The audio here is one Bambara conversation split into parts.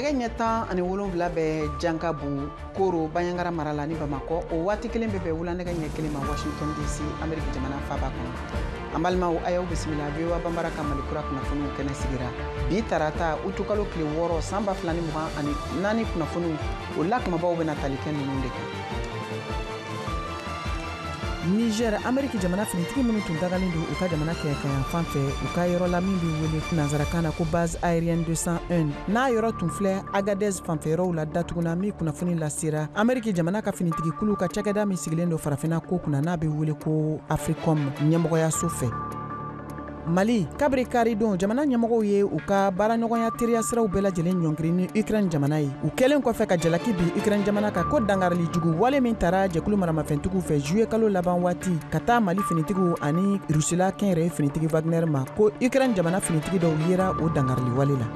Nɛgɛ ɲɛ 17 bɛ Jankabu Koro Bandiagara mara la ni Bamakɔ. O waati kelen bɛ bɛn wula nɛgɛ ɲɛ 1 ma Washington DC, Ameriki jamana faaba kɔnɔ. An balimaw, a y'aw bisimila VOA Banbara ka Mali kura kunnafoniw kɛnɛ sigira bi tarata utukalo tile 6 san 2024. Kunnafoniw o la kumabaw bɛna tali kɛ ninnu de kan. Niger, Ameriki jamana finitigi minnu tun dagalen don u ka jamana kɛɲɛkayanfan fɛ, u ka yɔrɔ la min bɛ wele nansarakan na ko base aérienne 201, n'a yɔrɔ tun filɛ Agadez fanfɛyɔrɔw la, datuguna min kunnafoni lasera Ameriki jamana ka finitigi kulu ka cakɛda min sigilen don farafinna ko kunna, n'a bɛ wele ko Africom ɲɛmɔgɔyaso fɛ. Mali, kabiri karidon, jamana ɲɛmɔgɔw ye u ka baaraɲɔgɔnya teriya siraw bɛɛ lajɛlen ɲɔngiri ni Ukraine jamana ye, u kɛlen kɔfɛ ka jalaki bi Ukraine jamana kan ko dangarili jugu wale min tara jɛkulu maramafɛntigiw fɛ juillet kalo laban waati ka taa Mali finitigiw ani Rusila kɛnyɛrɛye finitigi Wagner ma, ko Ukraine jamana finitigi dɔw yera o dangarili wale la.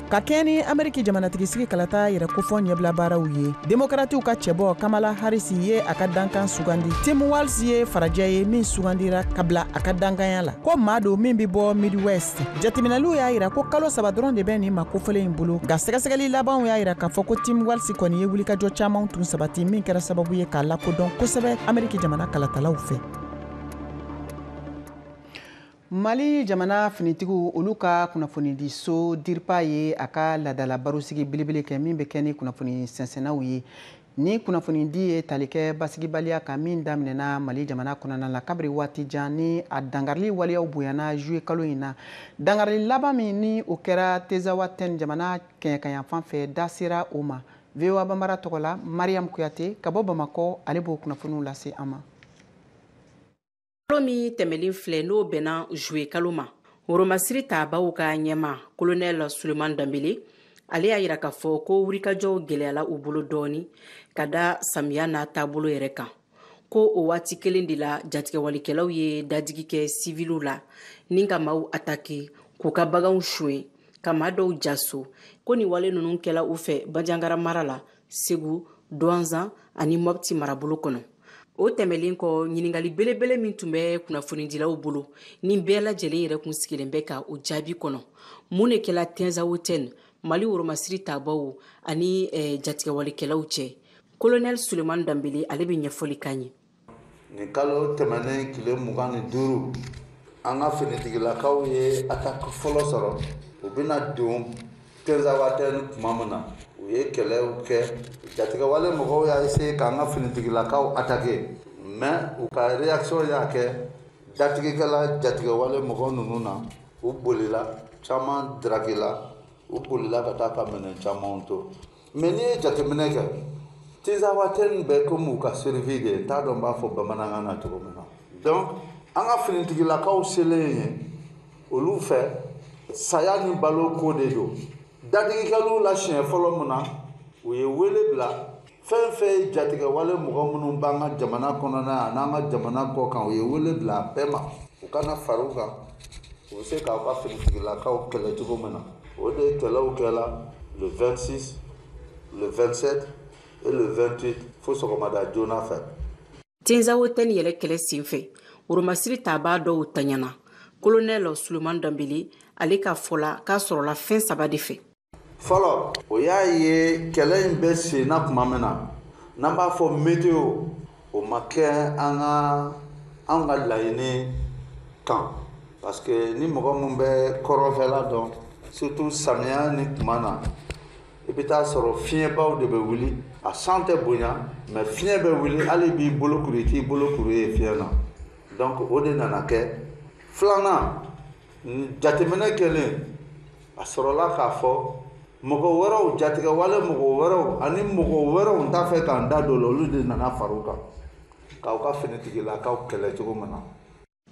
Ka kɛɲɛ ni Ameriki jamanatigisigi kalata yɛrɛ kofɔ ɲɛbila baaraw ye, Demokratiw ka cɛbɔ Kamala Harris ye a ka dankan sugandi. Tim Walz ye farajɛ ye min sugandira ka bila a ka dankanya la, ko maa don min bɛ bɔ Midwest. Jateminɛliw y'a yira ko kalo 3 dɔrɔn de bɛ nin ma kofɔlen in bolo, nka sɛgɛsɛgɛli labanw y'a yira k'a fɔ ko Tim Walz kɔni ye wulikajɔ caman tun sabati min kɛra sababu ye k'a lakodɔn kosɛbɛ Ameriki jamana kalatalaw fɛ. Mali jamana finitigiw olu ka kunnafonidiso DIRPA ye a ka laadala barosigi belebele kɛ min bɛ kɛ ni kunnafoni sɛnsɛnnaw ye. Ni kunnafonidi ye tali kɛ basigibaliya kan min daminɛna Mali jamana kɔnɔna la kabiri waati jan, ni a dangarili waleyaw bonyana juillet kalo in na. Dangarili laban min ni o kɛra Tezawaten jamana kɛɲɛkayanfan fɛ, da sera o ma. VOA Banbara tɔgɔ la, Mariam Kuyate ka bɔ Bamakɔ, ale b'o kunnafoniw lase an ma. Kalo min tɛmɛlen filɛ, n'o bɛnna juillet kalo ma, woromasiri tabaw ka ɲɛma Colonel Suleman Danbele, ale y'a yira k'a fɔ ko wulikajɔw gɛlɛyala u bolo dɔɔni ka da samiya n'a taabolo yɛrɛ kan, ko o waati kelen de la jatigɛwalikɛlaw ye dadigi kɛ siviliw la ni ka maaw atake, k'u ka baganw suɲɛ, ka maa dɔw jaso, ko nin wale ninnu kɛla u fɛ Bandiagara mara la, Segu, Douentza ani Mopti marabolo kɔnɔ. O tɛmɛlen kɔ, ɲininkali belebele min tun bɛ kunnafonidilaw bolo ni bɛɛ lajɛlen yɛrɛ kun sigilen bɛ ka o jaabi kɔnɔ, mun de kɛla Tinzawatène, Mali woromasiri tabaw ani jatigɛwalikɛlaw cɛ? Colonel Suleman Danbele, ale bɛ ɲɛfɔli k'an ye. Nin kalo tɛmɛnen tile 25, an ka finitigilakaw ye attaque fɔlɔ sɔrɔ. U bɛna don Tinzawatène tuma min na, u ye kɛlɛw kɛ. Jatigɛwale mɔgɔw y'a essayer k'an ka finitigilakaw attaquer, mais u ka réaction y'a kɛ datigikɛla jatigɛwale mɔgɔ ninnu na. U bolila, caman draguela, u bolila ka taa ka minɛn camanw to. Mais n'i ye jateminɛ kɛ, Tinzawatène bɛ komi u ka survie de ye, n t'a dɔn n b'a fɔ bamanankan na cogo min na. Donc an ka finitigilakaw selen yen, olu fɛ saya ni balo ko de don. Dadigikɛlaw la siɲɛ fɔlɔ mun na, u ye wele bila fɛn fɛn ye jatigɛwale mɔgɔ minnu b'an ka jamana kɔnɔna yan n'an ka jamana kɔ kan, u ye wele bila a bɛɛ ma, u kana fara u kan, u bɛ se k'aw ka finitigilakaw kɛlɛ cogo min na. O de ye kɛlɛw kɛla le 26, le 27 et le 28 fo sɔgɔmada joona fɛ. Tinzawatène yɛrɛ kɛlɛ senfɛ, woromasiri tabaa dɔw taɲana. Colonel Suleman Danbele, ale ka fɔ la k'a sɔrɔla fɛn saba de fɛ. Fɔlɔ, o y'a ye kɛlɛ in bɛ sen na tuma min na, n'an b'a fɔ météo, o ma kɛ an ka anw ka laɲini kan, parce que ni mɔgɔ min bɛ kɔrɔnfɛla dɔn, surtout samiya ni tuma na, i bɛ taa sɔrɔ fiɲɛbaw de bɛ wuli. A san tɛ bonya, mais fiɲɛ bɛ wuli, hali b'i bolo kuru, i t'i bolo kuru ye fiɲɛ na. Donc o de nana kɛ. Filanan, jateminɛ kɛlen, a sɔrɔla k'a fɔ mɔgɔ wɛrɛw, jatigɛwale mɔgɔ wɛrɛw ani mɔgɔ wɛrɛw, n t'a fɛ k'an da don o la, olu de nana fara u kan k'aw ka finitigilakaw kɛlɛ cogo min na.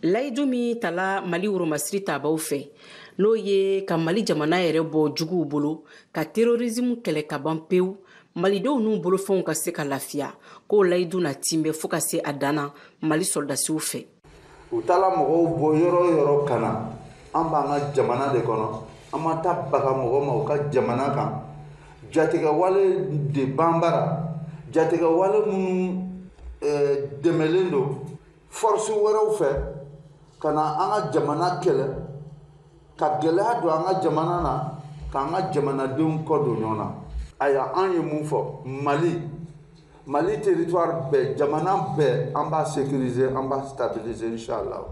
Layidu min tala Mali woromasiri tabaw fɛ, n'o ye ka Mali jamana yɛrɛ bɔ juguw bolo, ka terrorisme kɛlɛ ka ban pewu, malidenw n'u bolofɛnw ka se ka lafiya, k'o layidu na tinbɛ fo ka se a dan na Mali sɔrɔdasiw fɛ. U taala mɔgɔw bɔ yɔrɔ o yɔrɔ ka na, an b'an ka jamana de kɔnɔ, an ma taa baga mɔgɔ ma u ka jamana kan. Jatigɛwale de banbara, jatigɛwale minnu dɛmɛlen don force wɛrɛw fɛ ka na an ka jamana kɛlɛ, ka gɛlɛya don an ka jamana na. k'an ka jamanadenw kɔ don ɲɔgɔn na. Ayiwa, an ye mun fɔ? Mali territoire bɛɛ, jamana bɛɛ, an b'a sécuriser, an b'a stabiliser, inchallah.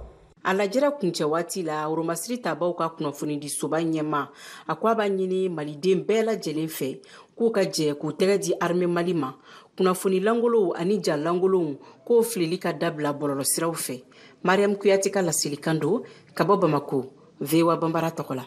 A lajɛrɛ kuncɛ waati la, woromasiri tabaw ka kunnafonidi soba ɲɛma, a ko a b'a ɲini maliden bɛɛ lajɛlen fɛ k'u ka jɛ k'u tɛgɛ di armée Mali ma, kunnafoni langolow ani ja langolow k'o filili ka dabila bɔlɔlɔsiraw fɛ. Mariam Kuyate ka laselikan don ka bɔ Bamako, VOA Banbara tɔgɔ la.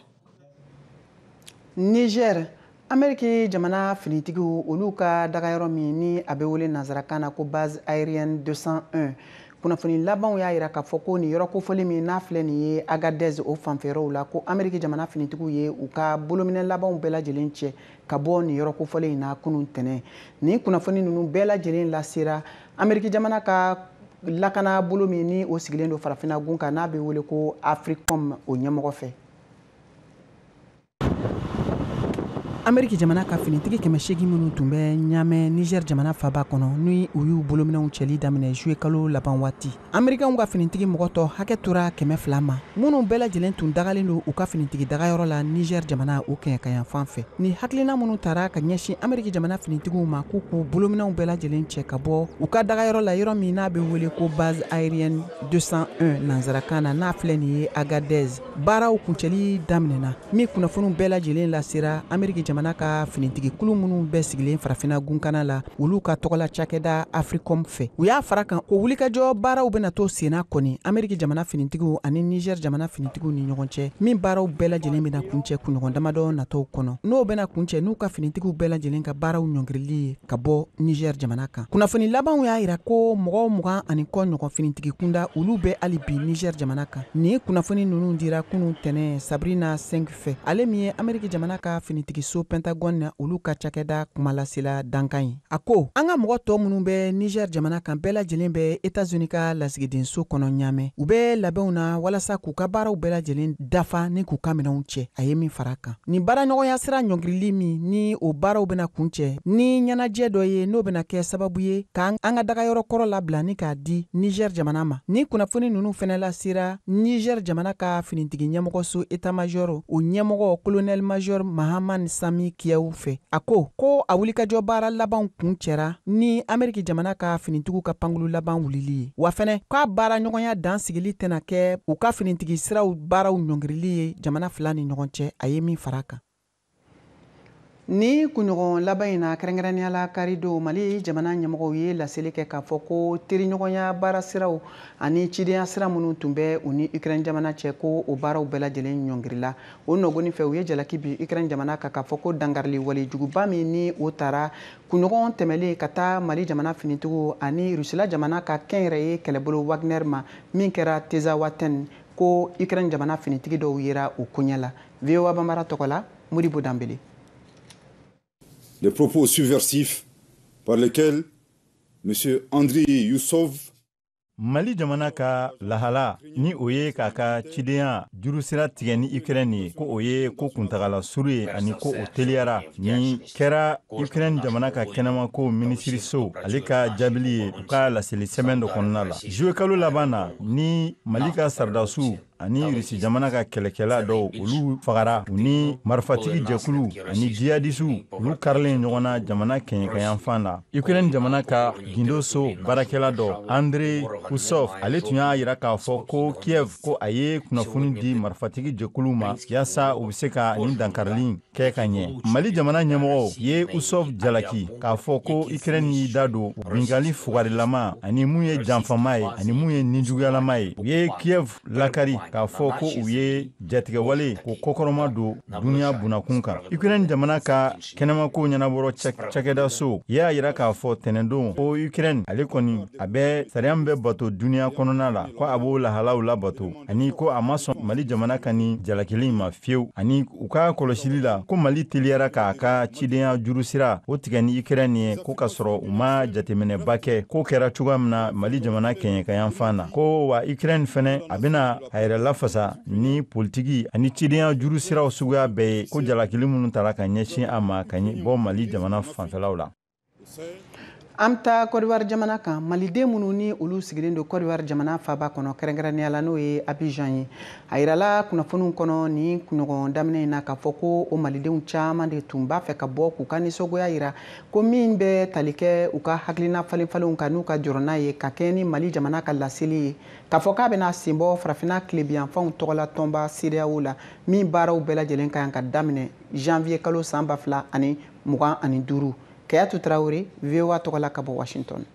Niger, Ameriki jamana finitigiw olu ka dagayɔrɔ min ni a bɛ wele nanzarakan na ko base aérienne 201, kunnafoni labanw y'a yira k'a fɔ ko nin yɔrɔ kofɔli min n'a filɛ nin ye Agadez o fanfɛyɔrɔw la, ko Ameriki jamana finitigiw ye u ka bolominɛ labanw bɛɛ lajɛlen cɛ ka bɔ nin yɔrɔ kofɔlen in na kunun tɛnɛn. Nin kunnafoni ninnu bɛɛ lajɛlen lasera Ameriki jamana ka lakana bolo min ni o sigilen don farafinna gun kan, n'a bɛ wele ko Africom, o ɲɛmɔgɔ fɛ. Ameriki jamana ka finitigi 800 minnu tun bɛ Ɲamɛ, Niger jamana faba kɔnɔ, ni u y'u bolominɛw cɛli daminɛ juillet kalo laban waati, Amerikɛnw ka finitigi mɔgɔ tɔ hakɛ tora 200 ma, minnu bɛɛ lajɛlen tun dagalen don u ka finitigi dagayɔrɔ la Niger jamana o kɛɲɛkayanfan fɛ. Ni hakilina minnu tara ka ɲɛsin Ameriki jamana finitigiw ma k'u k'u bolominɛw bɛɛ lajɛlen cɛ ka bɔ u ka dagayɔrɔ la, yɔrɔ min n'a bɛ wele ko base aérienne 201 nanzarakan na, n'a filɛ nin ye Agadez, baaraw kuncɛli daminɛna, min kunnafoniw bɛɛ lajɛlen lasera Ameriki jamana ka finitigi kulu minnu bɛɛ sigilen farafinna gunkana la, olu ka tɔgɔla cakɛda Africom fɛ. U y'a fara kan ko wulikajɔ baaraw bɛna to senna kɔni Ameriki jamana finitigiw ani Niger jamana finitigiw ni ɲɔgɔn cɛ, min baaraw bɛɛ lajɛlen bɛna kuncɛ kunɲɔgɔn damadɔ nataw kɔnɔ, n'o bɛna kuncɛ n'u ka finitigiw bɛɛ lajɛlen ka baaraw ɲɔngirili ye ka bɔ Niger jamana kan. Kunnafoni labanw y'a yira ko mɔgɔ 20 ani kɔ ɲɔgɔn finitigi kunda, olu bɛ hali bi Niger jamana kan. Nin kunnafoni ninnu dira kunun tɛnɛn Sabrina 5 fɛ, ale min ye Ameriki jamana ka finitigiso Pentagone na olu ka cakɛda kumalasela dankan ye. A ko an ka mɔgɔ tɔ minnu bɛ Niger jamana kan bɛɛ lajɛlen bɛ Etats-Unis ka lasigidenso kɔnɔ Ɲamɛ, u bɛ labɛnw na walasa k'u ka baaraw bɛɛ lajɛlen dafa ni k'u ka minɛnw cɛ. A ye min fara kan, nin baaraɲɔgɔnya sira ɲɔngirili min ni o baaraw bɛna kuncɛ ni ɲɛnajɛ dɔ ye, n'o bɛna kɛ sababu ye k'an ka dagayɔrɔ kɔrɔ labila ni k'a di Niger jamana ma. Ni kunnafoni ninnu fɛnɛ lasera Niger jamana ka finitigi ɲɛmɔgɔso état-major o ɲɛmɔgɔ colonel major Mahaman Sami Kiyaw fɛ. A ko ko a wulikajɔ baara labanw kun cɛra ni Ameriki jamana ka finitigiw ka pankulu laban wulili ye, wa fɛnɛ k'a baara ɲɔgɔnya dan sigili tɛna kɛ u ka finitigi siraw baaraw ɲɔngirili ye jamana fila ni ɲɔgɔn cɛ. A ye min fara kan, ni kunɲɔgɔn laban in na, kɛrɛnkɛrɛnnenya la karidon, Mali jamana ɲɛmɔgɔw ye laseli kɛ k'a fɔ ko teriɲɔgɔnya baara siraw ani cidenya sira minnu tun bɛ u ni Ukraine jamana cɛ, ko o baaraw bɛɛ lajɛlen ɲɔngirila. O nɔgɔni fɛ, u ye jalaki bi Ukraine jamana kan k'a fɔ ko dankarili wale juguba min ni o taara kunɲɔgɔn tɛmɛlen ka taa Mali jamana finitigiw ani Rusila jamana ka kɛnyɛrɛye kɛlɛbolo Wagner ma, min kɛra Tezawaten, ko Ukraine jamana finitigi dɔw yera o koɲɛ la. VOA Banbara tɔgɔ la, Modibo Danbele. Les propos subversifs par lesquels M. Andriy Youssov Mali jamana ka lahala ni o ye k'a ka cidenya jurusira tigɛ ni Ukraine ye, ko o ye ko kuntagala suru ye ani ko o teliyara. Ni kɛra Ukraine jamana ka kɛnɛmako minisiriso ale ka jaabili ye u ka laseli sɛbɛn dɔ kɔnɔna la juillet kalo laban na, ni Mali ka sardasiw ani Rusi jamana ka kɛlɛkɛla dɔw olu fagara, u ni marifatigi jɛkulu ani jihadisiw olu karilen ɲɔgɔn na jamana kɛɲɛkayanfan la. Ukraine jamana ka gindo so baarakɛla dɔ, Andrei Kusov, ale tun y'a yira k'a fɔ ko Kiev ko a ye kunnafoni di marifatigi jɛkulu ma yaasa u be se ka nin dankarili kɛ ka ɲɛ. Mali jamana ɲɛmɔgɔw ye Usov jalaki k'a fɔ ko Ukraine y'i da don bingali fugarilama ani mun ye janfama ye ani mun ye nijuguyalama ye. U ye Kiev lakari k'a fɔ ko u ye jatigɛwale ko kɔkɔrɔma don duniɲa bunakun kan. Ukraine jamana ka kɛnɛmako ɲɛnabɔrɔ cakɛdaso y'a yira k'a fɔ tɛnɛndon ko Ukraine ale kɔni a bɛ sariya min bɛ bato duniɲa kɔnɔna la, ko a b'o lahalaw labato, ani ko a ma sɔn Mali jamana ka nin jalakili ma fiyewu, ani u ka kɔlɔsili la ko Mali teliyara k'a ka cidenya jurusira o tigɛ ni Ukraine ye, ko k'a sɔrɔ u ma jateminɛba kɛ ko kɛra cogoya min na Mali jamana kɛɲɛkayanfan na, ko wa Ukraine fɛnɛ a bɛna a yɛrɛ lafasa ni politiki ani cidenya juru siraw suguya bɛɛ ye, ko jalakili minnu tara ka ɲɛsin a ma ka bɔ Mali jamana fanfɛlaw la. An bɛ taa Kɔdiwari jamana kan. Maliden minnu ni olu sigilen don Kɔdiwari jamana faaba kɔnɔ, kɛrɛnkɛrɛnnenya la n'o ye Abidjan ye, a yirala kunnafoniw kɔnɔ nin kunɲɔgɔn daminɛ in na k'a fɔ ko o malidenw caman de tun b'a fɛ ka bɔ k'u ka nisɔngoya yira ko min bɛ tali kɛ u ka hakilina falenfalenw kan n'u ka jɔrɔna ye, ka kɛɲɛ ni Mali jamana ka laseli ye k'a fɔ k'a bɛna sen bɔ farafinna tilebiyanfanw tɔgɔla tɔnba CEDEAO la, min baaraw bɛɛ lajɛlen ka kan ka daminɛ janvier kalo san 2025. Kayatu Traoré, VOA tɔgɔ la ka bɔ Washington.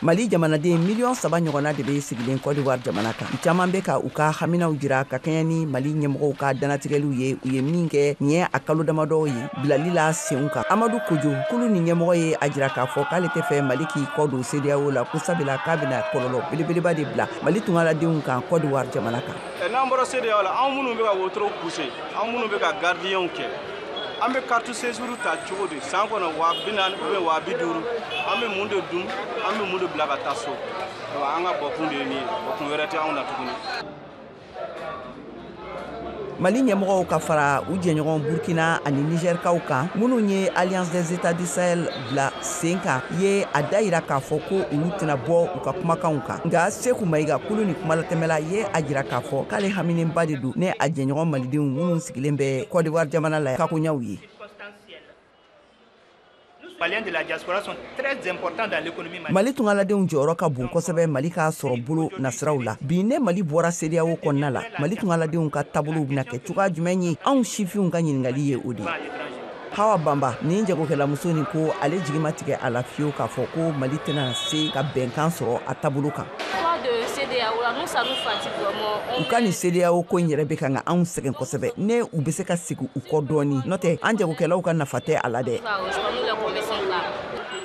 Mali jamanaden miliyɔn 3 ɲɔgɔnna de bɛ sigilen Kɔdiwari jamana kan. Caman bɛ ka u ka haminaw jira ka kɛɲɛ ni Mali ɲɛmɔgɔw ka dannatigɛliw ye, u ye min kɛ nin ye a kalo damadɔw ye bilali la senw kan. Amadu Kojo, kulu ni ɲɛmɔgɔ ye, a jira k'a fɔ k'ale tɛ fɛ Mali k'i kɔ don CEDEAO la, ko sabula k'a bɛna kɔlɔlɔ belebeleba de bila Mali tungaladenw kan Kɔdiwari jamana kan. N'an bɔra CEDEAO la, anw minnu bɛ ka wotoro pousser, anw minnu bɛ ka gardienw kɛ, an bɛ carte séjour ta cogo di? San kɔnɔ 40 000 ou bien 50 000, an bɛ mun de dun, an bɛ mun de bila ka taa so? Ayiwa, an ka bɔkun de ye nin ye, bɔkun wɛrɛ tɛ anw na tuguni. Mali ɲɛmɔgɔw ka fara u jɛɲɔgɔn Burkina ani Nizɛrikaw kan, minnu ye Alliance des États du Sahel bila sen kan, ye a da yira k'a fɔ ko olu tɛna bɔ u ka kumakanw kan. Nka Seku Mayiga, kulu ni kumalatɛmɛla, ye a jira k'a fɔ k'ale haminenba de don ne a jɛɲɔgɔn malidenw minnu sigilen bɛ Kɔdiwari jamana la kakoɲaw ye. Mali tungaladenw jɔyɔrɔ ka bon kosɛbɛ Mali k'a sɔrɔ bolo nasiraw la. Bi, ne Mali bɔra CEDEAO kɔnɔna la, Mali tungaladenw ka taabolow bɛna kɛ cogoya jumɛn ye? Anw sifinw ka ɲininkali ye o de ye. Hawa Banba, nin jagokɛlamuso nin, ko ale jigi ma tigɛ a la fiyewu k'a fɔ ko Mali tɛna se ka bɛnkan sɔrɔ a taabolo kan. U ka nin CEDEAO ko in yɛrɛ bɛ kan ka anw sɛgɛn kosɛbɛ. Ne u bɛ se ka segin u kɔ dɔɔni, n'o tɛ an jagokɛlaw ka nafa tɛ a la dɛ.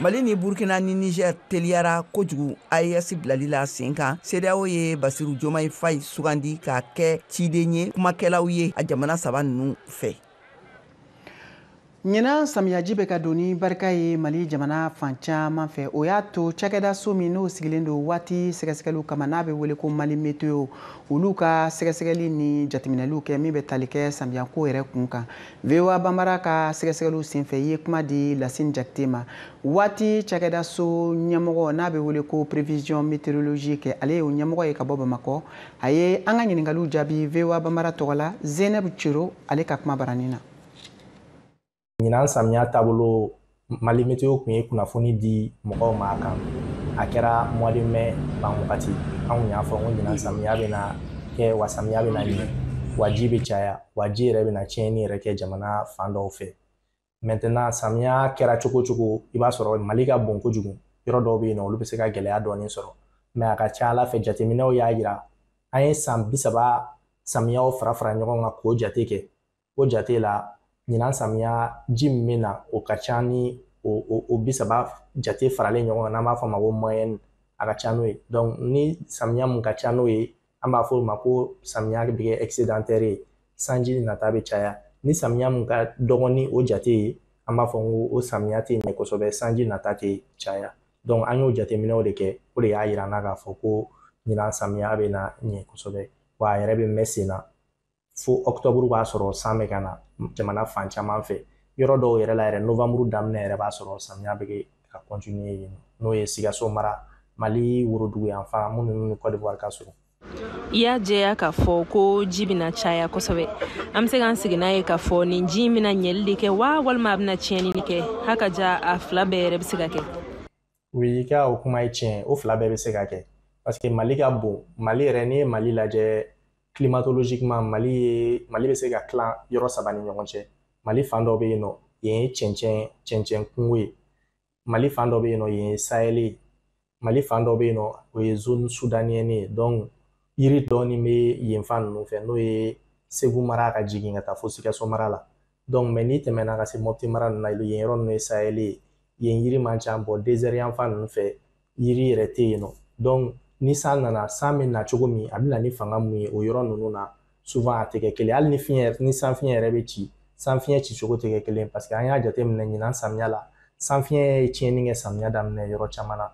Mali ni Burkina ni Niger teliyara kojugu AES bilali la sen kan. CEDEAO ye Basiru Jomayi Fayi sugandi k'a kɛ ciden ye kumakɛlaw ye a jamana saba ninnu fɛ. Ɲinan samiyaji bɛ ka don ni barika ye Mali jamana fan caman fɛ. O y'a to cakɛdaso min n'o sigilen don waati sɛgɛsɛgɛliw kama, n'a bɛ wele ko Mali Météo, olu ka sɛgɛsɛgɛli ni jateminɛliw kɛ min bɛ tali kɛ samiyako yɛrɛ kun kan. VOA Banbara ka sɛgɛsɛgɛliw senfɛ, i ye kuma di Lasine Jakite ma, waati cakɛdaso ɲɛmɔgɔ n'a bɛ wele ko Prévision météorologique. Ale ye o ɲɛmɔgɔ ye ka bɔ Bamakɔ. A ye an ka ɲininkaliw jaabi VOA Banbara tɔgɔ la. Zeneb Cero, ale ka kuma baranin na. Ɲinan samiya taabolo, Mali Météo tun ye kunnafoni di mɔgɔw ma a kan. A kɛra mois de mai ban wagati. An kun y'a fɔ ko ɲinan samiya bɛna kɛ wa, samiya bɛna ɲɛ wa, ji bɛ caya wa, ji yɛrɛ bɛna tiɲɛni yɛrɛ kɛ jamana fan dɔw fɛ. Maintenant, samiya kɛra cogo cogo, i b'a sɔrɔ Mali ka bon kojugu, yɔrɔ dɔw bɛ yen nɔ, olu bɛ se ka gɛlɛya dɔɔni sɔrɔ. Mais a ka ca Ala fɛ, jateminɛw y'a yira, an ye san 30 samiyaw fara fara ɲɔgɔn kan k'o jate kɛ. O jate la, ɲinan samiya ji min bɛ na, o ka ca ni o 30 jate faralen ɲɔgɔn kan, n'an b'a fɔ a ma ko moyenne, a ka ca n'o ye. Donc ni samiya mun ka ca n'o ye, an b'a fɔ o ma ko samiya bɛ kɛ excédentaire ye, sanji nata bɛ caya. Ni samiya mun ka dɔgɔ ni o jate ye, an b'a fɔ ko o samiya tɛ ɲɛ kosɛbɛ, sanji nata tɛ caya. Donc an y'o jateminɛw de kɛ, o de y'a yira an na k'a fɔ ko ɲinan samiya bɛ na ɲɛ kosɛbɛ wa, a yɛrɛ bɛ mɛn sen na fo octobre b'a sɔrɔ san bɛ ka na jamana fan caman fɛ. Yɔrɔ dɔw yɛrɛ la yɛrɛ, novembre daminɛ yɛrɛ b'a sɔrɔ samiya bɛ kɛ ka continuer yen, n'o ye Sikaso mara, Mali worodugu yanfan minnu ni Côte d'Ivoire ka surun. I y'a jɛya k'a fɔ ko ji bɛna caya kosɛbɛ. An bɛ se k'an sigi n'a ye k'a fɔ nin ji in bɛna ɲɛli de kɛ wa, walima a bɛna tiɲɛni de kɛ? Haka ja, a fila bɛɛ yɛrɛ bɛ se ka kɛ. Oui, i ka o kuma ye tiɲɛ, o fila bɛɛ bɛ se ka kɛ, parce que Mali ka bon. Mali yɛrɛ, n'i ye Mali lajɛ climatologiquement, Mali bɛ se ka tilan yɔrɔ saba ni ɲɔgɔn cɛ. Mali fan dɔ bɛ yen nɔ, yen ye cɛncɛn kungo ye. Mali fan dɔ bɛ yen nɔ, yen ye Sahel ye. Mali fan dɔ bɛ yen nɔ, o ye zone soudanienne ye. Donc yiri dɔɔni bɛ yen fan ninnu fɛ, n'o ye Segu mara ka jigin ka taa fo Sikaso mara la. Donc mais n'i tɛmɛna ka se Mopti mara ninnu na, yen yɔrɔ ninnu ye Sahel ye, yen yiri man ca. Bɔn, désert yan fan ninnu fɛ, yiri yɛrɛ tɛ yen nɔ. Donc ni san nana, san bɛ na cogo min, a bɛ na ni fanga mun ye o yɔrɔ ninnu na, souvent a tɛ kɛ kelen. Hali ni fiɲɛ, ni san fiɲɛ yɛrɛ bɛ ci, san fiɲɛ ci cogo tɛ kɛ kelen, parce que an y'a jateminɛ ɲinan samiya la, san fiɲɛ ye tiɲɛni kɛ samiya daminɛ yɔrɔ caman na.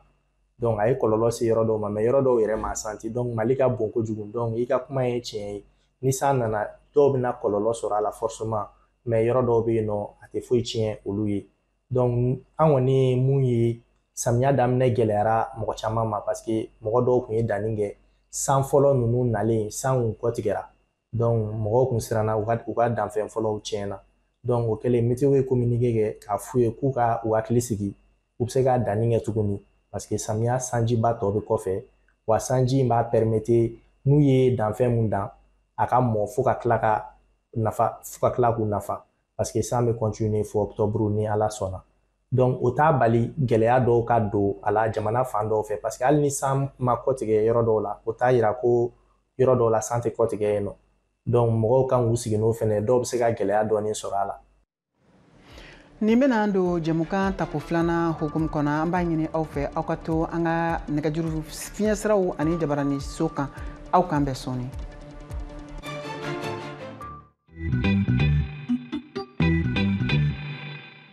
Donc a ye kɔlɔlɔ se yɔrɔ dɔw ma, mais yɔrɔ dɔw yɛrɛ ma santi. Donc Mali ka bon kojugu. Donc i ka kuma ye tiɲɛ ye, ni san nana, dɔw bɛna kɔlɔlɔ sɔrɔ a la forcément, mais yɔrɔ dɔw bɛ yen nɔ, a tɛ foyi tiɲɛ olu ye. Donc an kɔni ye mun ye, samiya daminɛ gɛlɛyara mɔgɔ caman ma, parce que mɔgɔ dɔw tun ye danni kɛ, san fɔlɔ ninnu nalen, san kun kɔtigɛra, donc mɔgɔw kun siranna, u ka danfɛn fɔlɔw tiɲɛna. Donc o kɛlen, météo ye communiqué kɛ k'a f'u ye k'u ka u hakili sigi, u bɛ se ka danni kɛ tuguni, parce que samiya sanjiba tɔ bɛ kɔfɛ, wa sanji in b'a permettre n'u ye danfɛn mun dan, a ka mɔ fo ka tila ka nafa, fo ka tila k'u nafa, parce que san bɛ continuer fo octobre ni Ala sɔnna. Donc o t'a bali gɛlɛya dɔw ka don a la jamana fan dɔw fɛ, parce que hali ni san ma kɔtigɛ yɔrɔ dɔw la, o t'a yira ko yɔrɔ dɔw la san tɛ kɔtigɛ yen nɔ. Donc mɔgɔw kan k'u sigi n'o fɛnɛ, dɔw bɛ se ka gɛlɛya dɔɔni sɔrɔ a la. Nin bɛna don jɛmukan tako filanan hukumu kɔnɔ. An b'a ɲini aw fɛ, aw ka to an ka nɛgɛjuru fiɲɛsiraw ani jabarani so kan. Aw k'an bɛn sɔɔni.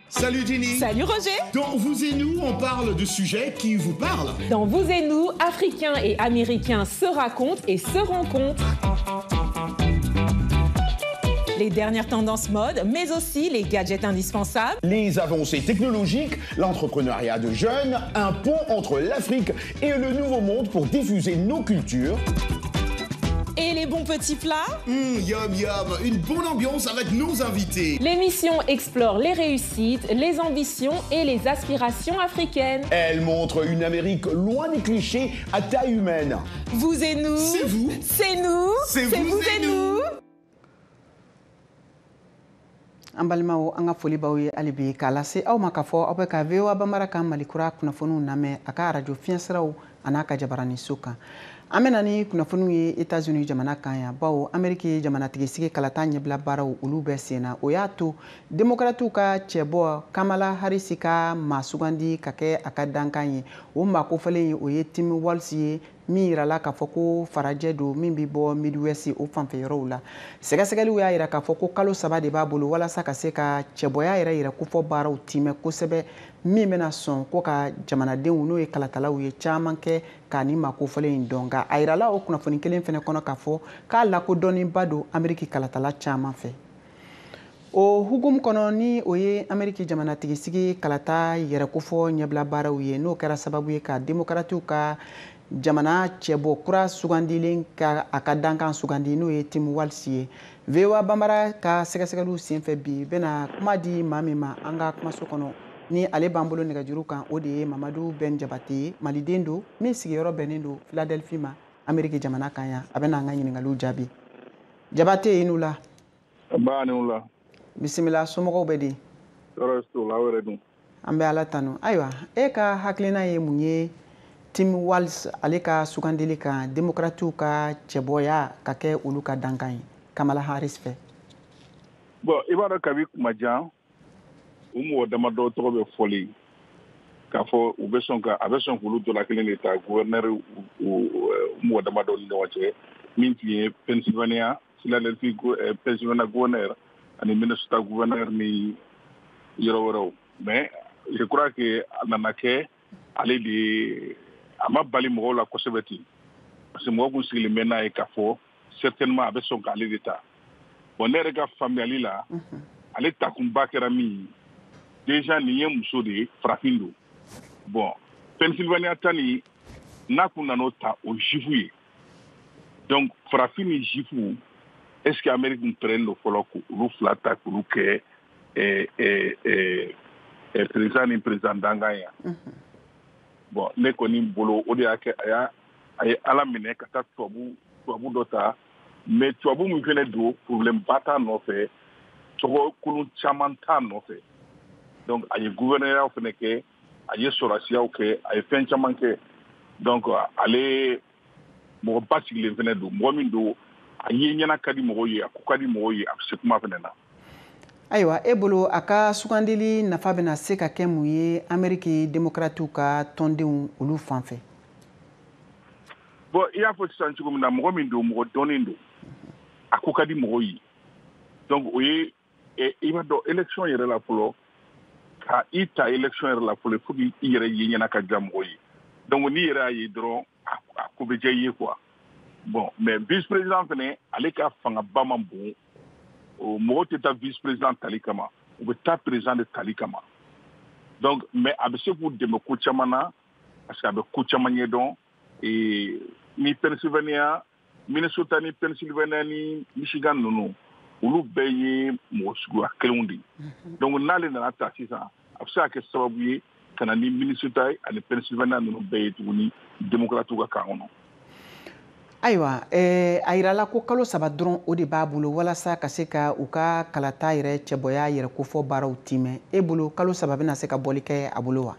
Salut Jenny. Salut Roger. Dans Vous et nous, on parle de sujets qui vous parlent. Dans Vous et nous, Africains et Américains se racontent et se rencontrent. Les dernières tendances mode, mais aussi les gadgets indispensables. Les avancées technologiques, l'entrepreneuriat de jeunes, un pont entre l'Afrique et le Nouveau Monde pour diffuser nos cultures. Et les bons petits plats. Yum yum, une bonne ambiance avec nos invités. L'émission explore les réussites, les ambitions et les aspirations africaines. Elle montre une Amérique loin des clichés à taille humaine. Vous et nous. C'est vous. C'est nous. C'est vous et nous. An balimaw, an ka foli b'aw ye hali bi, k'a lase aw ma k'a fɔ aw bɛ ka VOA Bambara kan Malikura kunnafoniw lamɛn a ka arajo fiɲɛsiraw a n'a ka jabaraniso kan. An bɛ na ni kunnafoniw ye États-Unis jamana kan yan, bawo Amérique jamanatigisigi kalata ɲɛbila baaraw olu bɛ sen na. O y'a to démocratiw ka cɛbɔ Kamala Harris ka maa sugandi ka kɛ a ka dankan ye. O maa kofɔlen ye, o ye Tim Walz ye, min yirala k'a fɔ ko farajɛ don min bɛ bɔ Midwest o fanfɛ yɔrɔw la. Sɛgɛsɛgɛliw y'a yira k'a fɔ ko kalo 3 de b'a bolo walasa ka se ka cɛbɔya yɛrɛ yɛrɛ kofɔ baaraw timɛ kosɛbɛ, min bɛna sɔn ko ka jamanadenw n'o ye kalatalaw ye caman kɛ k'a ni maa kofɔlen in dɔn. Nka a yirala o kunnafoni kelen fɛnɛ kɔnɔ k'a fɔ k'a lakodɔnnenba don Amérique kalatala caman fɛ. O hukumu kɔnɔ, ni o ye Amérique jamanatigisigi kalata yɛrɛ kofɔ ɲɛbila baaraw ye, n'o kɛra sababu ye ka démocratiw ka jamana cɛbɔ kura sugandilen ka a ka dankan sugandi, n'o ye Tim Walz ye. VOA Bambara ka sɛgɛsɛgɛliw senfɛ bi, bɛna kuma di maa min ma an ka kumaso kɔnɔ, ni ale b'an bolo nɛgɛjuru kan, o de ye Mamadu Ben Jabate ye, maliden don min sigiyɔrɔ bɛnnen don Philadelphie ma, Amérique jamana kan yan. A bɛna an ka ɲininkaliw jaabi. Jabate, i n'u la. Ba ni wula. Bisimila, somɔgɔw bɛ di? Tɔɔrɔ t'u la, aw yɛrɛ dun? An bɛ Ala tanu. Ayiwa, e ka hakilina ye mun ye Tim Walz ale ka sugandili kan, démocratiw ka cɛbɔya ka kɛ olu ka dankan ye Kamala Harris fɛ? Bon, i b'a dɔn, kabi kuma jan, u mɔgɔ damadɔ tɔgɔ bɛ fɔli k'a fɔ u bɛ sɔn ka a bɛ sɔn k'olu dɔ la kelen de ta gouverneur, u mɔgɔ damadɔ ni ɲɔgɔn cɛ, min tun ye Pennsylvania, Philadelphie, Pennsylvania gouverneur ani Minnesota gouverneur ni yɔrɔ wɛrɛw. Mais je crois que a nana kɛ ale de ye. A ma bali mɔgɔw la kosɛbɛ ten, parce que mɔgɔ kun sigilen bɛ n'a ye k'a fɔ certainement a bɛ sɔn k'ale de ta. Bon, ne yɛrɛ ka faamuyali la, ale takunba kɛra min ye, déjà nin ye muso de ye, farafin don. Bon, Pennsylvania ta nin, n'a kun nan'o ta, o juif ye. Donc farafin ni juif, est ce que Amérique kun pɛrɛnnen don fɔlɔ k'olu fila ta k'olu kɛ président ni président dankan ye? Bon, ne kɔni bolo, o de y'a kɛ a y'a a ye Ala minɛ ka taa tubabu dɔ ta. Mais tubabu min fɛnɛ don, problème ba t'a nɔfɛ, tɔgɔ kolon caman t'a nɔfɛ. Donc a ye gouverneur fɛnɛ kɛ, a ye sɔrɔsiyaw kɛ, a ye fɛn caman kɛ. Donc ale mɔgɔ basigilen fɛnɛ don, mɔgɔ min don, a ye ɲɛna ka di mɔgɔw ye, a ko ka di mɔgɔw ye, a bɛ se kuma fɛnɛ na. Ayiwa, e bolo, a ka sugandili nafa bɛna se ka kɛ mun ye Amérique démocratiw ka tɔndenw olu fan fɛ? Bon, i y'a fɔ sisan cogo min na, mɔgɔ min don, mɔgɔ dɔnnen don, a ko ka di mɔgɔw ye. Donc o ye, i b'a dɔn, élection yɛrɛ la fɔlɔ, ka i ta élection yɛrɛ la fɔlɔ, il faut k'i yɛrɛ ye ɲɛna ka diya mɔgɔw ye. Donc n'i yɛrɛ y'a ye dɔrɔn, a ko bɛ diya i ye quoi. Bon, mais vice président fɛnɛ, ale ka fangaba man bon. O mɔgɔw tɛ taa vice président tali kama, u bɛ taa président de tali kama. Donc mais a bɛ se k'u dɛmɛ ko caman na, parce que a bɛ ko caman ɲɛdɔn. Ni Pennsylvania, Minnesota ni Pennsylvania ni Michigan ninnu, olu bɛɛ ye mɔgɔ suguya kelenw de ye. Donc n'ale nana ta sisan, a bɛ se ka kɛ sababu ye ka na ni Minnesota ani Pennsylvania ninnu bɛɛ ye tuguni démocrates ka kan kɔnɔ. Ayiwa, a yirala ko kalo 3 dɔrɔn o de b'a bolo walasa ka se ka u ka kalata yɛrɛ cɛbɔya yɛrɛ kofɔ baaraw timɛ. E bolo, kalo 3 bɛna se ka bɔli kɛ a bolo wa?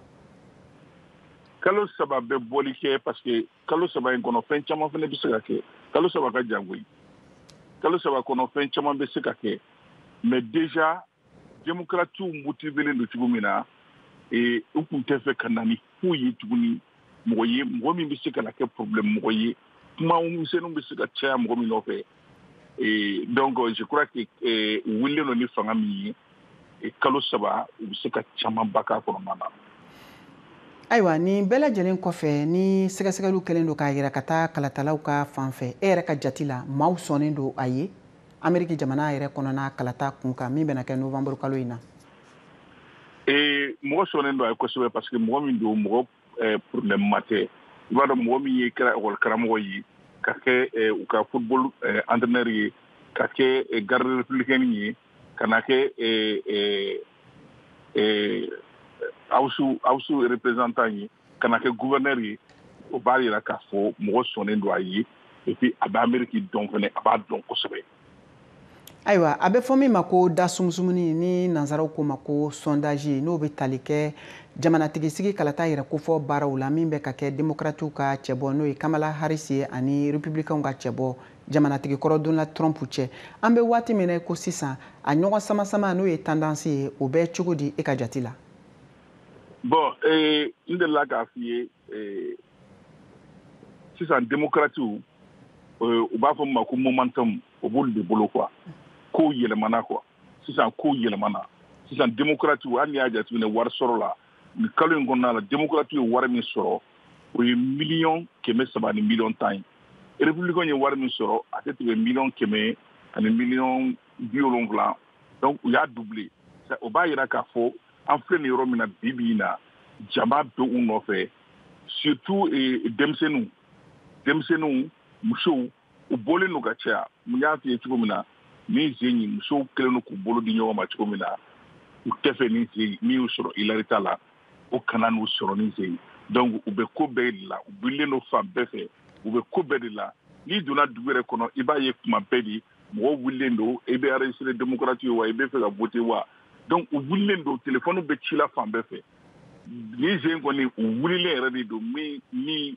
Kalo 3 bɛ bɔli kɛ, parce que kalo 3 in kɔnɔ, fɛn caman fana bɛ se ka kɛ. Kalo 3 ka jan koyi. Kalo 3 kɔnɔ, fɛn caman bɛ se ka kɛ. Mais déjà, démocrates motivélen don cogo min na, u tun tɛ fɛ ka na ni foyi ye tuguni, mɔgɔ ye, mɔgɔ min bɛ se ka na kɛ problème mɔgɔ ye, kuma misɛnninw bɛ se ka caya mɔgɔ min nɔfɛ. Donc je crois que u wulilen don ni fanga min ye, kalo 3 u bɛ se ka camanba k'a kɔnɔna na. Ayiwa, nin bɛɛ lajɛlen kɔfɛ, ni sɛgɛsɛgɛliw kɛlen don k'a yira ka taa kalatalaw ka fan fɛ, e yɛrɛ ka jate la, maaw sɔnnen don a ye Ameriki jamana yɛrɛ kɔnɔna kalata kun kan min bɛna kɛ novembre kalo in na? Mɔgɔ sɔnnen don a ye kosɛbɛ, parce que mɔgɔ min don, mɔgɔ problème ma tɛ. I b'a dɔn, mɔgɔ min ye kɛra école karamɔgɔ ye, ka kɛ u ka football entraîneur ye, ka kɛ garde républicaine ye, ka na kɛ House représentant ye, ka na kɛ gouverneur ye, o b'a yira k'a fɔ mɔgɔ sɔnnen don a ye. Et puis a bɛ Amérique dɔn fɛnɛ, a b'a dɔn kosɛbɛ. Ayiwa, a bɛ fɔ min ma ko da sumusumuni, ni nansaraw ko ma ko sondage, n'o bɛ tali kɛ jamanatigisigi kalata yɛrɛ kofɔ baaraw la min bɛ ka kɛ démocratew ka cɛbɔ, n'o ye Kamala Harris ye, ani républicainw ka cɛbɔ, jamanatigi kɔrɔ Donald Trump cɛ. An bɛ waati min na ko sisan, a ɲɔgɔn sama-sama, n'o ye tendance ye, o bɛ cogo di e ka jate la? Bon, n delila k'a f'i ye, sisan démocratew, u b'a fɔ min ma ko momentum, o b'olu de bolo quoi. Kow yɛlɛmana quoi. Sisan kow yɛlɛmana. Sisan démocratew, hali n'i y'a jateminɛ wari sɔrɔ la, nin kalo in kɔnɔna la, démocratew ye wari min sɔrɔ, o ye 300 miliyɔn 100 ye. Républicain ye wari min sɔrɔ, a tɛ tɛmɛ 100 ani 70 miliyɔn. Donc u y'a doublé. O b'a yira k'a fɔ an filɛ nin yɔrɔ min na bi bi in na, jama bɛ u nɔfɛ, surtout denmisɛnninw, musow, u bɔlen don ka caya. Mun y'a f'i ye cogo min na, ni sen in, musow kɛlen don k'u bolo di ɲɔgɔn ma cogo min na, u tɛ fɛ ni sen min y'u sɔrɔ Hillary ta la, o kana n'u sɔrɔ ni sen. Donc u bɛ ko bɛɛ de la, u wulilen don fan bɛɛ fɛ, u bɛ ko bɛɛ de la. N'i donna dugu yɛrɛ kɔnɔ, i b'a ye kuma bɛɛ de mɔgɔw wulilen don: i bɛ enregistré démocrate ye wa, i bɛ fɛ ka voter wa? Donc u wulilen don, téléphone bɛ ci la fan bɛɛ fɛ. Ni sen kɔni, u wulilen yɛrɛ de don min ni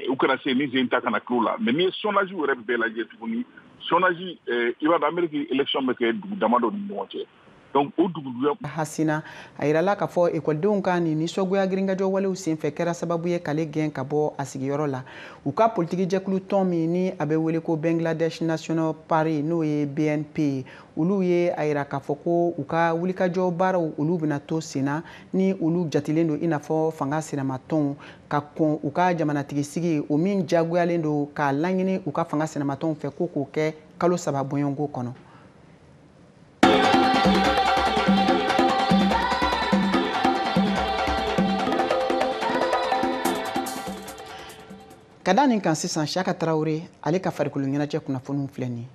u kana se ni sen ta kana kilo la. Mais n'i ye sondage yɛrɛ bɛɛ lajɛ tuguni, sondage, i b'a dɔn Amérique élection bɛ kɛ dugu damadɔ ni ɲɔgɔn cɛ, donc o dugu Hasina, a yirala k'a fɔ ekɔlidenw ka nin nisɔngoya girinkajɔ walew senfɛ kɛra sababu ye k'ale gɛn ka bɔ a sigiyɔrɔ la. U ka politiki jɛkulu tɔn min ni a bɛ wele ko Bangladesh National Party, n'o ye BNP ye, olu ye a yira k'a fɔ ko u ka wulikajɔ baaraw, olu bɛna to sen na, ni olu jatilen don i n'a fɔ fanga sinamatɔnw, ka kɔn u ka jamanatigi sigi o min jagoyalen don k'a laɲini u ka fanga sinamatɔnw fɛ ko k'o kɛ kalo 3 bɔɲɔgɔnko kɔnɔ. Ka da nin kan sisan, Siyaka Tarawele, ale ka farikolo ɲɛnajɛ kunnafoniw filɛ nin ye.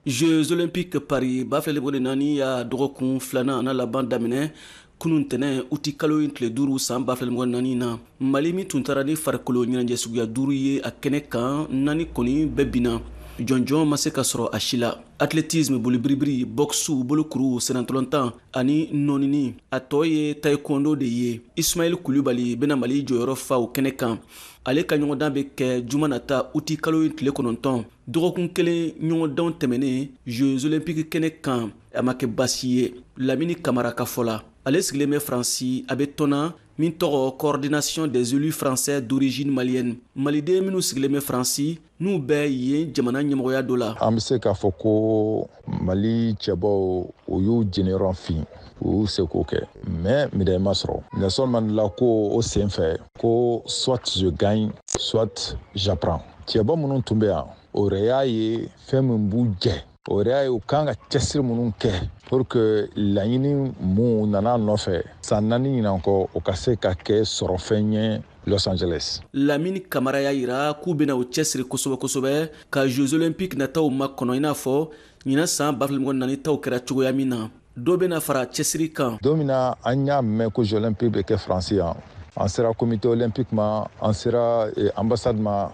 Jeux olympiques Paris 2024 ya dɔgɔkun filanan n'a laban daminɛ kunun tɛnɛ, uti kalo in tile 5, san 2024 na. Mali min tun taara ni farikolo ɲɛnajɛ suguya duuru ye a kɛnɛ kan, naani kɔni bɛɛ binna, jɔnjɔn ma se ka sɔrɔ a si la: athlétisme, bolibiribiri, boxe, bolokuru, sennantolatan ani nɔnini. A tɔ ye taekwondo de ye. Ismail Kulubali bena Mali jɔyɔrɔ fa o kɛnɛ kan. Ale ka ɲɔgɔndan bɛ kɛ juma nata, uti kalo in tile 9, dɔgɔkun kelen ɲɔgɔndanw tɛmɛnen. Jeux olympiques kɛnɛ kan, a ma kɛ basi ye Lamini Kamara ka fɔ la. Ale sigilen bɛ Faransi, a bɛ tɔnna min tɔgɔ Coordination des élus français d'origine malienne, maliden minnu sigilen bɛ Faransi, n'u bɛ yen jamana ɲɛmɔgɔya dɔ la. An bɛ se k'a fɔ ko Mali cɛbaw, o y'u jeniyɔrɔ fin, u y'u seko kɛ, mais médaille ma sɔrɔ. Nelson Mandela ko o sen fɛ ko "soit je gagne, soit j'apprends". Cɛba minnu tun bɛ yan, o yɛrɛ y'a ye fɛn min b'u jɛ. O yɛrɛ y'a ye u kan ka cɛsiri minnu kɛ pour que laɲini mun nana nɔfɛ san 4 ɲinan kɔ, o ka se ka kɛ sɔrɔfɛn ye Los Angeles. Lamini Kamara y'a yira k'u bɛna o cɛsiri kosɛbɛ kosɛbɛ ka Jeux olympiques nataw makɔnɔ, i n'a fɔ ɲinan san 2024 taw kɛra cogoya min na. Dɔ bɛna fara cɛsiri kan. Don min na an y'a mɛn ko Jeux olympiques bɛ kɛ Faransi yan, an sera comité olympique ma, an sera ambassade ma,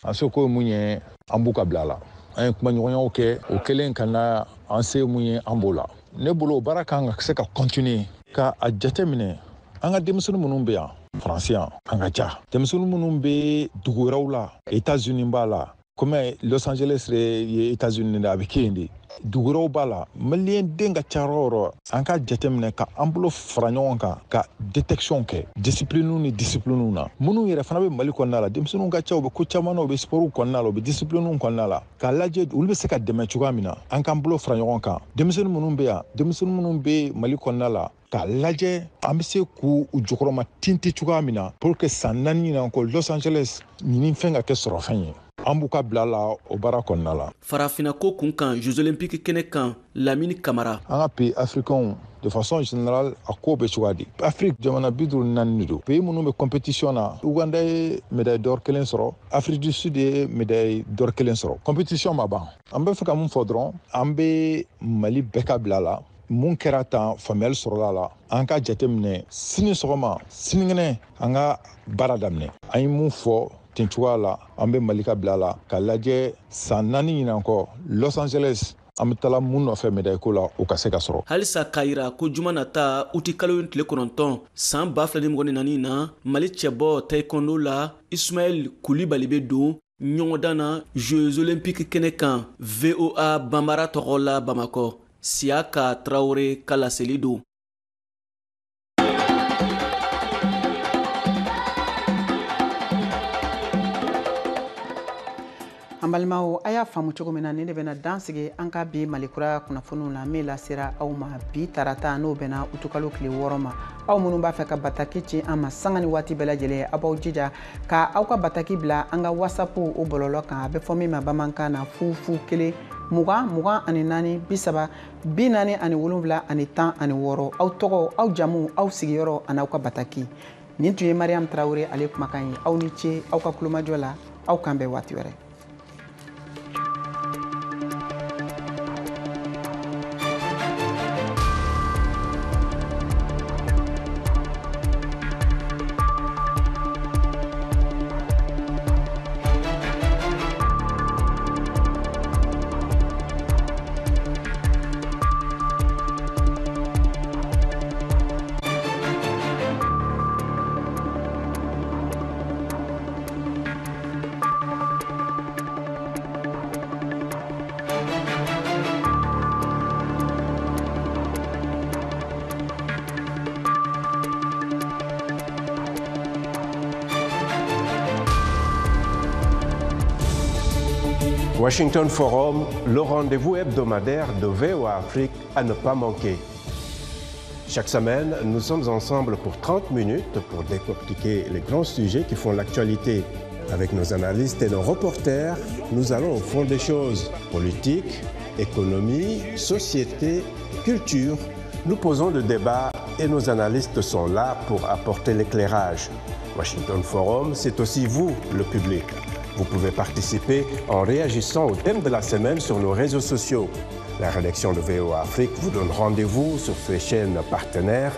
an se ko ye mun ye, an b'u ka bila la. An ye kumaɲɔgɔnyaw kɛ, o kɛlen ka na an se mun ye, an b'o la. Ne bolo o baara kan ka se ka continuer ka a jateminɛ an ka denmisɛnnin minnu bɛ yan Faransi yan, an ka ca denmisɛnnin minnu bɛ dugu wɛrɛw la, États-Unis b'a la, komi Los Angeles ye États-Unis de, a bɛ kɛ yen de, dugu wɛrɛw b'a la, maliyɛn den ka ca yɔrɔ o yɔrɔ, an ka jateminɛ ka an bolo fara ɲɔgɔn kan ka détection kɛ discipline ni discipline na. Minnu yɛrɛ fana bɛ Mali kɔnɔna la, denmisɛnninw ka ca, u bɛ ko caman na, u bɛ sport kɔnɔna la, u bɛ discipline kɔnɔna la, k'a lajɛ olu bɛ se ka dɛmɛ cogoya min na, an k'an bolo fara ɲɔgɔn kan. Denmisɛnnin minnu bɛ yan, denmisɛnnin minnu bɛ Mali kɔnɔna la, k'a lajɛ an bɛ se k'u jukɔrɔma tinti cogoya min na pour que san 4 ɲinan kɔ Los Angeles ɲini fɛn ka kɛ sɔrɔfɛn ye. An b'u ka bila la o baara kɔnɔna la. Farafinna ko kun kan Jeux olympiques kɛnɛ kan, Lamini Kamara. An ka pays africains de façon générale, a ko bɛ cogoya di? Afrique jamana 54 de don. Pays minnu bɛ compétition na, Uganda ye médaille d'or 1 sɔrɔ, Afrique du Sud ye médaille d'or 1 sɔrɔ. Compétition ma ban. An bɛ fɛ ka mun fɔ dɔrɔn, an bɛ Mali bɛɛ ka bila la. Mun kɛra tan, faamuyali sɔrɔla la, an ka jateminɛ sini sɔgɔma, sinikɛnɛ an ka baara daminɛ. An ye mun fɔ ten cogoya la, an bɛ Mali ka bila la k'a lajɛ san 4 ɲinan kɔ Los Angeles, an bɛ taala mun nɔfɛ médaille ko la, o ka se ka sɔrɔ. Halisa k'a yira ko juma nata uti kalo in tile 9 san 2024 na, Mali cɛbɔ taekwondo la Ismaël Kulibali bɛ don ɲɔgɔndan na Jeux olympiques kɛnɛ kan. VOA Banbara tɔgɔ la Bamakɔ, Siaka Traoré ka laseli don. An balimaw, a y'a faamu cogo min na, nin de bɛna dan sigi an ka bi Malikura kunnafoniw na min lasera aw ma bi tarata, n'o bɛnna utukalo tile 6 ma. Aw minnu b'a fɛ ka bataki ci an ma sanga ni waati bɛɛ lajɛlen, aw b'aw jija ka aw ka bataki bila an ka WhatsApp o bɔlɔlɔ kan, a bɛ fɔ min ma bamanankan na 0 0 1 20 24 30 47 16. Aw tɔgɔ, aw jamu, aw sigiyɔrɔ ani aw ka bataki. Nin tun ye Mariam Traoré ale kumakan ye. Aw ni ce aw ka kulomajɔ la, aw kan bɛn waati wɛrɛ. Washington Forum, le rendez-vous hebdomadaire de VOA Afrique à ne pas manquer. Chaque semaine, nous sommes ensemble pour 30 minutes pour décortiquer les grands sujets qui font l'actualité. Avec nos analystes et nos reporters, nous allons au fond des choses. Politique, économie, société, culture. Nous posons le débat et nos analystes sont là pour apporter l'éclairage. Washington Forum, c'est aussi vous, le public. Vous pouvez participer en réagissant au thème de la semaine sur nos réseaux sociaux. La rédaction de VOA Afrique vous donne rendez-vous sur ses chaînes partenaires